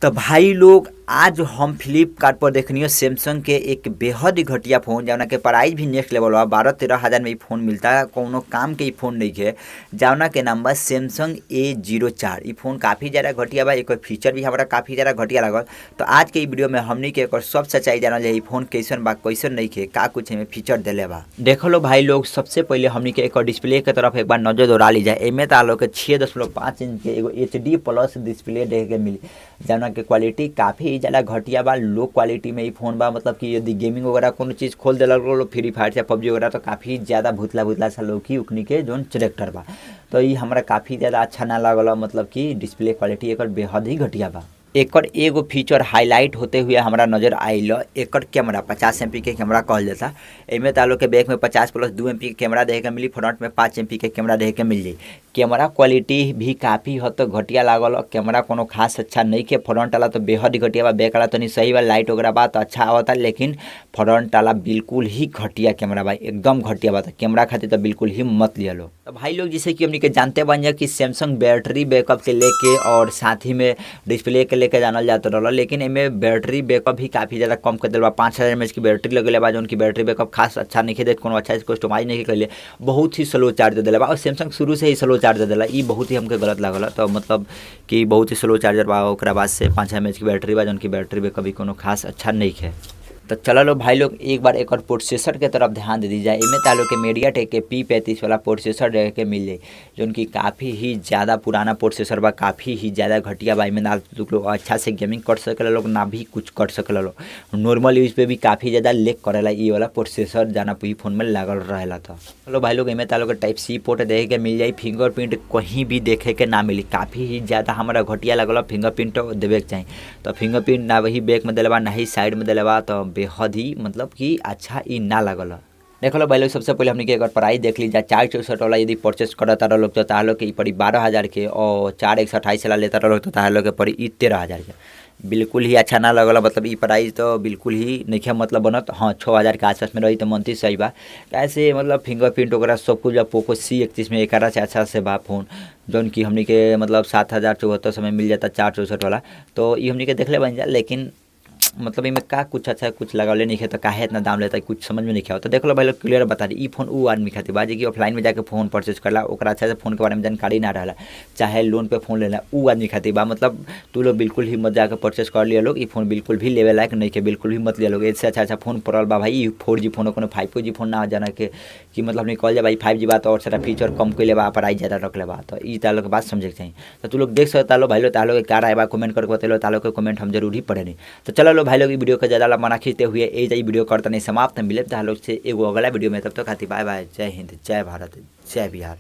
तो भाई लोग आज हम फ्लिपकार्ट पर देखनियो सैमसंग के एक बेहद ही घटिया फोन जौना के प्राइस भी नेक्स्ट लेवल बा। 12-13 हज़ार में इ फोन मिलता है। कौनो काम के इ फोन नइखे, जौना के नाम बा सैमसंग ए04। इ फोन काफ़ी ज़्यादा घटिया बा। एकर फीचर भी हमरा काफ़ी ज़्यादा घटिया लागल। तो आज के इ वीडियो में हमनी के एकर सब सच्चाई जानल जाई, इ फोन कैसन बा, कैसन नइखे, का कुछ एमे फीचर देले बा। देखो लो भाई लोग, सबसे पहिले हमनी के एकर डिस्प्ले के तरफ एक बार नजर दौड़ा ली जाए। एमे त लोग के 6.5 इंच के एगो एचडी प्लस डिस्प्ले देखे के मिली, जौना के क्वालिटी काफ़ी ज़्यादा घटिया बा। लो क्वालिटी में इ फोन बा। मतलब कि यदि गेमिंग वगैरह कोनो चीज़ खोल देलक, फ्री फायर या पबजी वगैरह, तो काफ़ी ज़्यादा भुतला भुतला सा लौकी उकनी के जौन चरेक्टर बा। तो इ हमरा काफ़ी ज़्यादा अच्छा ना लागल। मतलब कि डिस्प्ले क्वालिटी एकर बेहद ही घटिया बा। एकर एगो फीचर हाईलाइट होते हुए हमरा नजर आइल, एकर कैमरा। 50 एमपी के कैमरा कहल जाता। एमे त लोग के बैक में 50 प्लस 2 एमपी के कैमरा देखे के मिली, फ्रंट में 5 एमपी के कैमरा देखे के मिल जाई। कैमरा क्वालिटी भी काफ़ी हद तक घटिया लागल। कैमरा कोनो खास अच्छा नहीं के। फ्रंट वाला तो बेहद ही घटिया बा, बैक वाला तनी सही बा। लाइट वगैरह बा तो अच्छा आवता, लेकिन फ्रंट वाला बिल्कुल ही घटिया कैमरा बा, एकदम घटिया बा। तो कैमरा खातिर तो बिल्कुल ही मत लिया लो। तो भाई लोग, जैसे कि हमनी के जानते बन जा कि सैमसंग बैटरी बैकअप के लेके और साथ ही में डिस्प्ले के लेके जानल जात रहल, लेकिन एमे बैटरी बैकअप भी काफ़ी ज़्यादा कम कर दिल बा। 5000 एमएच की बैटरी लगेले बा, जौन की बैटरी बैकअप खास अच्छा नहीं देत। कोनो अच्छा कस्टमाइज नहीं कैले, बहुत ही स्लो चार्ज देले बा। और सैमसंग शुरू से ही स्लो चार्ज देला, इ बहुत ही हमके गलत लागल। तो मतलब कि बहुत ही स्लो चार्जर बा। ओकरा बाद से 5000 एमएच की बैटरी बा, जौन की बैटरी बैकअप भी कोनो खास अच्छा नहीं है। तो चलो लो भाई लोग, एक बार एक प्रोसेसर के तरफ ध्यान दे दी जाए। एमे तालो के मीडिया टेक के पी 35 वाला प्रोसेसर देखे के मिल जाए, जौन की काफ़ी ही ज़्यादा पुराना प्रोसेसर बा, काफ़ी ही ज़्यादा घटिया बा। एमे ना लोग अच्छा से गेमिंग कर सकेला लोग, ना भी कुछ कर सकेला लोग। नॉर्मल यूज पे भी काफ़ी ज़्यादा लेग करेला ये वाला प्रोसेसर जाना ई फोन में लागल रहेला। तो चलो भाई लोग, एमे तालो के टाइप सी पोर्ट देखे के मिल जाई। फिंगर प्रिंट कहीं भी देखे के ना मिली। काफ़ी ही ज़्यादा हमारा घटिया लगल। फिंगर प्रिंट देवे के चाही, तो फिंगर प्रिंट ना वही बैक में दिले बा, ना ही साइड में दिले बा। तो बेहद ही मतलब कि अच्छा ई ना लागल। देख लो भाई लोग, सबसे पहले हमने के अगर प्राइस देख ली जाए। 4 64 वाला यदि परचेस करता रह लोग तो तार लोग के ई पड़ी 12,000 के और 4 128 वाला लेता रह लोग तो तार लोग के पड़ी ई 13,000 के। बिल्कुल ही अच्छा ना लगल। मतलब ई प्राइस तो बिल्कुल ही नहीं मतलब बनत। हाँ, 6000 के आसपास में रही तो मनती सही बा। कैसे मतलब फिंगर प्रिंट वगैरह सब कुछ पोको सी 31 में एक से अच्छा से बा फोन, जौन की हमनी के मतलब 7074 में मिल जाता 4 64 वाला। तो ये हमनी के देख ले बन जा, लेकिन मतलब इमें का कुछ अच्छा कुछ लगावले नहीं है, तो काहे इतना दाम लेता है, कुछ समझ में नहीं आता। तो देख लो भाई लोग, क्लियर बता दी, ई फोन ऊ आदमी खातिर बा जे कि ऑफलाइन में जाके फोन परचेज करला, ओकरा अच्छा से फोन के बारे में जानकारी ना रहला, चाहे लोन पे फोन लेला, ऊ आदमी खातिर बा। मतलब तू लोग बिल्कुल ही मत जाके परचेज कर लिया लोग। ई फोन बिल्कुल भी लेवे लायक नहीं के, बिल्कुल भी मत लिया लोग। इससे अच्छा अच्छा फोन पड़ल बा भाई। 4जी फोन, कोनो 5जी फोन ना जाना के कि मतलब नहीं कहल जाए भाई 5जी बा तो और सारा फीचर कम कर बा, प्राइस ज़्यादा रख ले बा। तो ई तालो के बात समझे के चाहिए। तो तू लोग देख सकता लो भाई लोग, तालो के क्या राय बा, कमेंट करके बतेलो। तालो के कमेंट हम जरूर ही पढ़े नहीं। तो चलो लो भाई लोग, वीडियो के ज़्यादा लंबा ना खींचते हुए ए जाई वीडियो करता नहीं समाप्त। मिले तो लोग से एगो अगला वीडियो में, तब तक खातिर बाय बाय। जय हिंद, जय भारत, जय बिहार।